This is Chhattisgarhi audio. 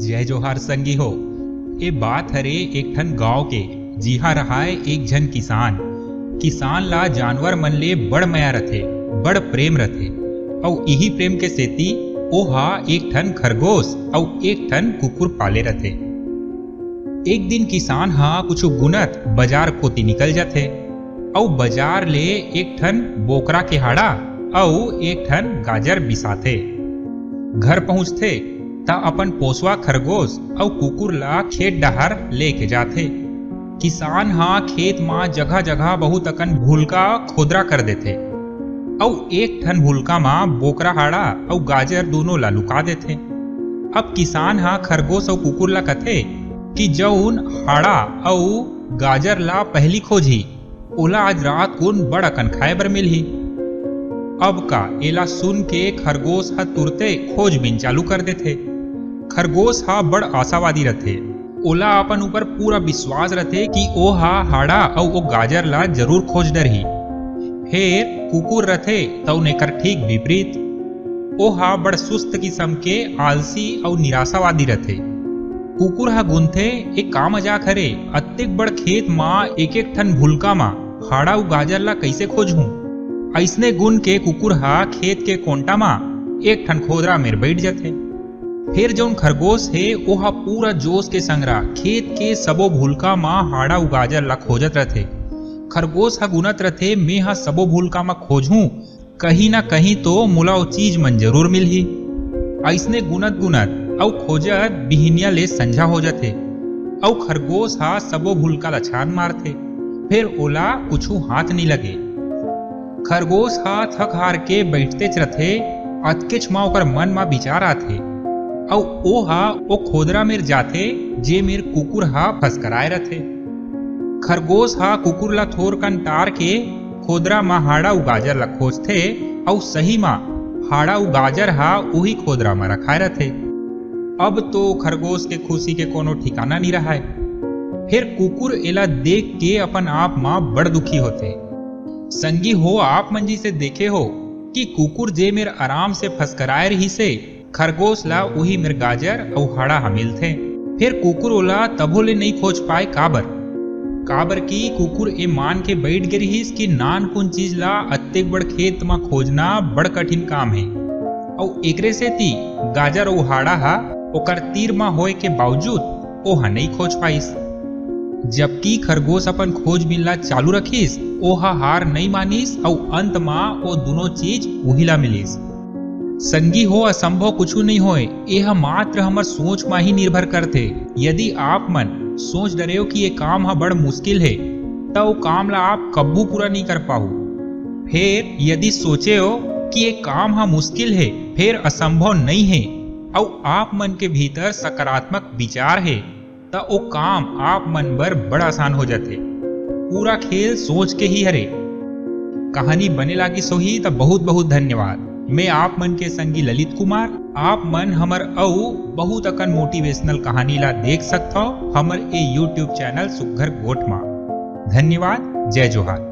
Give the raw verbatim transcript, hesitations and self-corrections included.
जय जोहार संगी हो। ए बात हरे एक ठन गांव के, जिहां रहाय एक झन किसान। किसान ला जानवर मन ले बड़ मया रथे, बड़ प्रेम रथे। अउ इही प्रेम के सेती ओहा एक ठन खरगोश अउ एक ठन कुकुर पाले रथे। एक दिन किसान हा कुछु गुनत बजार कोती निकल जाथे अउ बजार ले एक ठन बोकरा के हाड़ा अउ एक ठन गाजर बिसाथे। घर पहुंचथे त अपन पोसवा खरगोश अउ कुकुर ला खेत डहार लेके जाथे। किसान हा खेत मा जगह-जगह बहुत अकन भूलका खोदरा कर देथे अउ एक ठन भूलका मा बोकरा हाड़ा अउ गाजर दूनों ला लुका देथे। अब किसान हा खरगोश अउ कुकुर ला कथे कि जऊन हाड़ा अउ गाजर ला पहिली खोजही, ओला आज रात कुन बड़ अकन खाए बर मिलही। अब का, एला सुन के खरगोश ह तुरते खोजबीन चालू कर देथे। खरगोश ह बड़ आशावादी रथे। ओला अपन ऊपर पूरा विश्वास रथे कि ओ ह हाड़ा अउ ओ गाजर ला जरूर खोज डरही। फेर कुकुर रथे तउन एकर ठीक विपरीत। ओ ह बड़ सुस्त किसम के आलसी अउ निराशावादी रथे। कुकुर ह गुनथे, "ए का मजाक हरे? अतेक बड़ खेत म एक-एक ठन भुलका म हाड़ा अउ गाजर ला कइसे खोजहूं?" अइसने गुन के कुकुर ह खेत के कोंटा म एक ठन खोदरा मेर बइठ जथे। फेर जउन खरगोश हे, ओहा पूरा जोश के संगरा खेत के सबो भुलका म हाड़ा अउ गाजर ला खोजत रथे। खरगोश ह गुनत रथे, "मेंह सबो भुलका म खोजहूं, कहीं ना कहीं तो मोला ओ चीज मन जरूर मिलही।" अइसने गुनत-गुनत अउ खोजत बिहिनिया ले संझा हो जथे, अउ खरगोश ह सबो भुलका ला छान मारथे, फेर ओला कुछु हाथ नइ लगे। खरगोश ह थक हार के बइठतेच रथे, अतकेच म ओकर मन म विचार आथे, अउ ओ ह ओ खोदरा मेर जाथे, जे मेर कुकुर ह फसकराए रथे। खरगोश ह कुकुर ला थोरकन टार के खोदरा म हाड़ा अउ गाजर ला खोजथे, अउ सही म हाड़ा अउ गाजर ह उही खोदरा म रखाए रथे। अब तो खरगोश के खुशी के कोनो ठिकाना नइ रहय। फेर कुकुर एला देख के अपन आप म बड़ दुखी होथे। संगी हो, आप मन जइसे देखे हो कि कुकुर जे मेर आराम से फसकराए रहिसे, खरगोश ला उही मेर गाजर अउ हाड़ा ह मिलथे। फेर कुकुर ओला तभो ले नइ खोज पाए। काबर? काबर कि कुकुर ए मान के बइठ गे रिहिस कि नानकुन चीज ला अतेक बड़ खेत म खोजना बड़ कठिन काम हे। अउ एकरे सेती गाजर अउ हाड़ा ह ओकर तीर म होए के बावजूद ओह नइ खोज पाइस। जबकि खरगोश अपन खोजबीन ला चालू रखिस, ओह हार नइ मानिस अउ अंत म ओ दूनों चीज उही ला मिलिस। संगी हो, असंभव कुछु नइ होय, एह मात्र हमर सोच म ही निर्भर करथे। यदि आप मन सोच डरेव कि ये काम ह बड़ मुश्किल हे, त ओ काम ला आप कभू पूरा नइ कर पाहू। फेर यदि सोचेव कि ये काम ह मुश्किल हे, फेर असंभव नइ हे, अउ आप मन के भीतर सकारात्मक विचार हे, त ओ काम आप मन बर बड़ आसान हो जाथे। पूरा खेल सोच के ही हरे। कहानी बने लागिस होही त बहुत बहुत धन्यवाद। मैं आप मन के संगी ललित कुमार। आप मन हमर अउ बहुत अकन मोटिवेशनल कहानी ला देख सकथव हमर ए YouTube चैनल सुग्घर गोठ म। धन्यवाद। जय जोहार।